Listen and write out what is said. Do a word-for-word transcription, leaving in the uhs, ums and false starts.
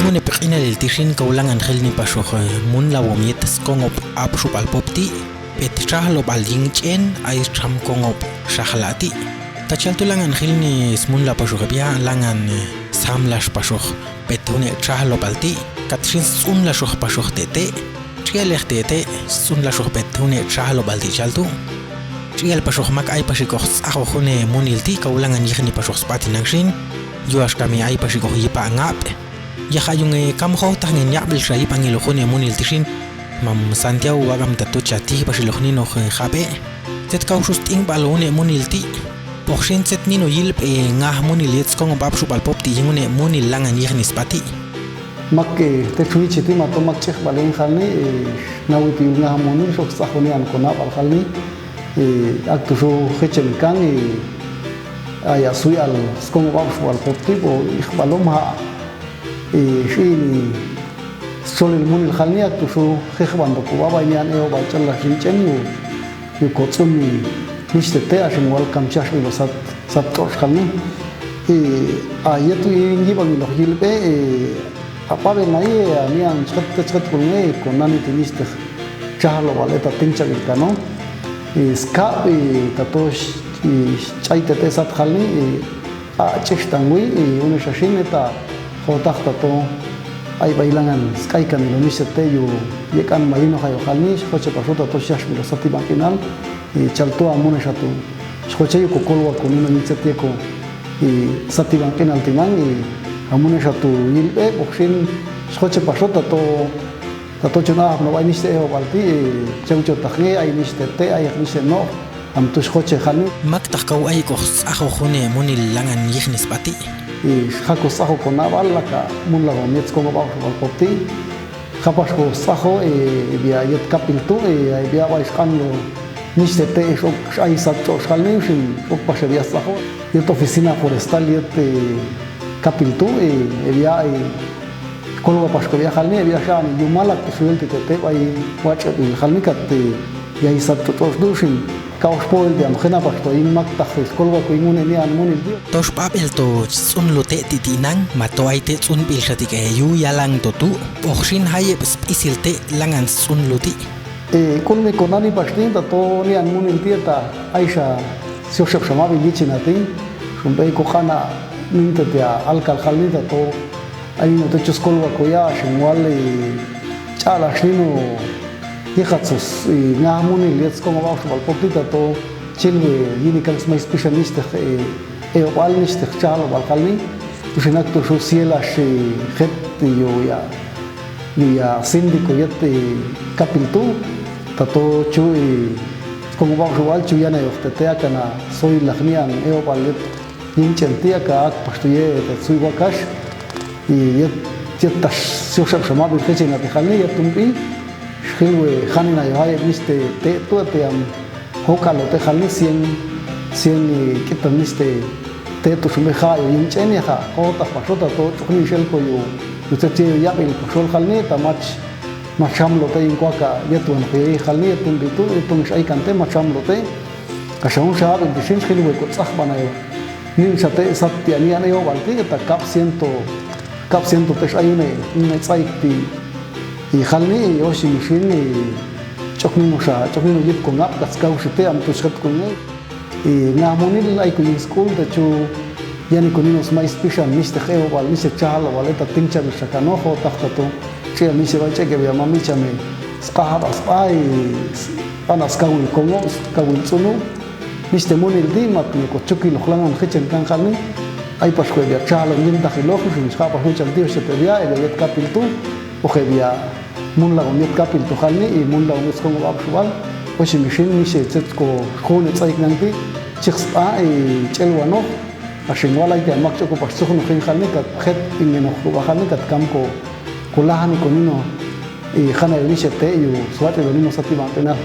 Une pe q'inalil ti xin kau langan jilni paxox, eh, munla wom yet skongob apxubal pop ti, pet xahlobal yingch'en ai xam kongob xahla' ti. Tachal tu langan jilni smunla paxox bia' langan, eh, samlax paxox pet une xahlobal ti, kat xin sts'unlaxox paxox te'te', ch'ialej te'te', sts'unlaxox pet une xahlobal ti chal tu. Ch'ial paxox mak ay paxi k'ox sts'ajox une munil ti kau langan yijni paxox spa ti nang xin, yo axka mi ay paxi k'ox yipa' ngap'. Ya ja' yung, eh, kam jotajngen ya'bel xa yipangil ox une munil ti xin. Mam Santiago, wa' kam tato chati paxi lox nino, eh, jabe'. Tzet kau xu st'ingbal ox une munil ti. Pox xin tzet nino yilb'e, eh, ngaj munil yet skongob apxubal pop ti yin une munil langan yijni spa ti. Mak, eh, te xu yichi ti mato mak ch'ijbal yin jal ni, eh, nawi ti yul ngaj munil xo sts'ajox nian ko na'bal jal ni. Eh, aktu xu jichen kan, eh, aya' swi'al skongob apxubal pop ti, bo ijbal om ja'. I, xi ini, xolil munil jal ni aktu xu jijban to ko b'abay nian eobal ch'allax yingch'en yu, yu ko ts'un ni nixtete' axin wal kam chixbilo sat, sat tx'otx' jal ni. I, a, yet tu i yib'angil ox yilb'e, i, a, b'abay nai, a, nian chjet, chjet kulnge, ko nani ti nixtej cha'lobal eta tingchabil kano. I, skab, i, tato, i, ch'ay tete' sat jal ni, i, a, ch'ixtangwi, i, une xaxin eta jotaj tato, ay b'ay langan sk'ay kan ilo nixtete' yu, yek'an mayino jayo jal ni, xjoche paxo tato xyaxbilo sat ti b'an q'inal, i, chal tu amune xatu. Xjoche yu ko kolwa kunino yin tzet yeko, i, sat ti b'an q'inal ti nang, i, amune xatu yilb'e, pox xin, xjoche paxo tato, tato chun ajab no b'ay nixte' eobal ti, i, cheuchotajnge, ay nixtete', ay nixteno'ob, Am tu xjoche jal ni. Mak tak kau ay k'ox sts'ajox une munil langan yijni spa ti. I, xja' ko sts'ajox ko na'bal laka' munla wom yet skongob apxubal pop ti. Japax ko sts'ajox, i, bia yet kapil tu, i, ay bia b'ay xk'an lo nixtete' x'ok x'ay sat tx'otx' jal ni, xin x'ok pax bia sts'ajox. Yet oficina forestal yet, i, kapil tu, i, bia, i, Kolwa pax ko bia jal ni, bia xan ni, yumalak ti xuyel ti tete' b'ay watx'ebil jal ni kat ti, ya isat tx'otx' tu xin. Ka oxpoel ti am jena pax to yin mak tak xkolwa ko yin une nian munil ti. To xb'ab'el to sts'unlu te' ti ti nang, mato ay te' ts'unbil xa ti k'e yu yalang to tu', oxin jayeb sp'isil te' langan sts'unlu ti. E, k'ulmi ko nani pax ti, tato nian munil ti ta, ay xa, sioxeb xa ma'bil yichin a ti, xumpe' ko q'ana' ninte ti a alkal jal ni tato, Ay nino te chus kolwa ko ya, xin wali ch'a'lax nino yijat sus, i, ngaj munil yet skongob apxubal pop ti tato, chil we yini kan smay spixan nixtej, i, eobal nixtej cha'lobal jal ni, tu xin aktu xu sielax, i, jet, i, yu ya, yu ya sindiko yet, i, kapil tu, tato chu, i, skongob apxubal chu ya na yox tete akana soy laj nian eobal yet Yinch'en ti aka ak pax tu ye, te suy wakax, i, yet, yet tax sioxeb xa ma'bil jechen a ti jal ni, yet tumpi, xjil we janin ayo jayeb nixte te tu, te am, jok'alo te jal ni cien, cien, i, k'itan nixte te tu xumbe ja ayo yinch'en ya ja, ko tax pax xo tato ch'ojni xel ko yu, yu tzet ye yu ya'bil pax xol jal ni, ta mach, mach xamlo te yin ko aka, yet wan ko ye jal ni, yet tumpi tu, yet tumpi xay kan te, mach xamlo te, Kaxa jun xabil ti xin xjil we ko tz'ajban ayo. Nin xa te sat ti a nian eobal ti, ta kab ciento, kab ciento te xay une, une tz'ayik ti. I jal ni, i oxi mi xin, i ch'ok nino xa, ch'ok nino yip ko ngab' kat skau xi te, am tu xjet ko nge. I ngaj munil ay ko yin sk'ul, ta chu, Yani ko nino smay spixan, nixtej eobal, nixtej cha'lobal, eta tinchabil xa kanojo, tax tato. Ch'ial nixtej bal ch'ek ebia mamichame, sqajab a sbay, s-, ana skawil kongo, skawil tz'unu. Nixtej munil ti, mat ni ko chukil ojlangan jechen kan jal ni. Ay pax ko ebia cha'lo, nintaj iloj, xun sqajab a juchal ti, oxi te ebia, ebia yet kapil tu, oje ebia. Munla won yet kapil tu jal ni, i munla won yet skongob apxubal, oxi mi xin, nixtej tzet ko june tz'ayik nang ti, chik sb'a, i ch'el wanoj, a xin wal ay ke mak ch'ok ko pax tzujnoj jin jal ni, kat jet ingenojo ko b'a jal ni, kat kam ko, ko lajani ko nino, i jana yo nixtej te yu, swatx'il yo nino sat ti b'an pena.